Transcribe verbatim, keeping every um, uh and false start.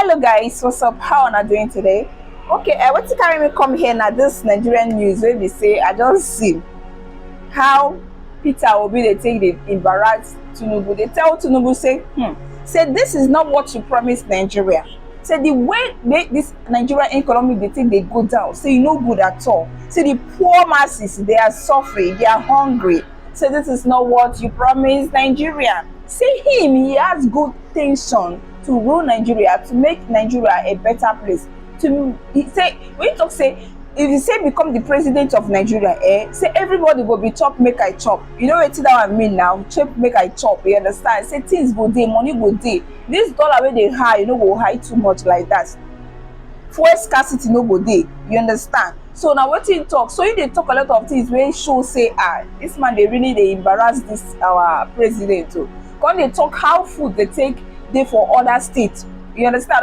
Hello guys, what's up? How are you doing today? Okay, uh, wetin carry me come here na this Nigerian news wey be say I just see how Peter Obi dey take dey embarrass Tinubu, dey tell Tinubu say, hmm, say this is not what you promised Nigeria. Say the way wey this Nigerian economy dey take dey go down, say e no good at all. Say the poor masses, they are suffering, they are hungry. Say this is not what you promised Nigeria. Say him, he has good intention to rule Nigeria, to make Nigeria a better place. To, he say, when he talk say, if he say become the president of Nigeria, eh, say everybody go be chop make I chop. You know wetin that one mean now? Chop make I chop. You understand? Say things go dey, money go dey. This dollar wey dey high, e no go high too much like that. Fuel scarcity no go dey. You understand? So na wetin he talk. So he dey talk a lot of things wey show say, ah, this man dey really dey embarrass this our president o. Come dey talk how food dey take dey for other states. You understand?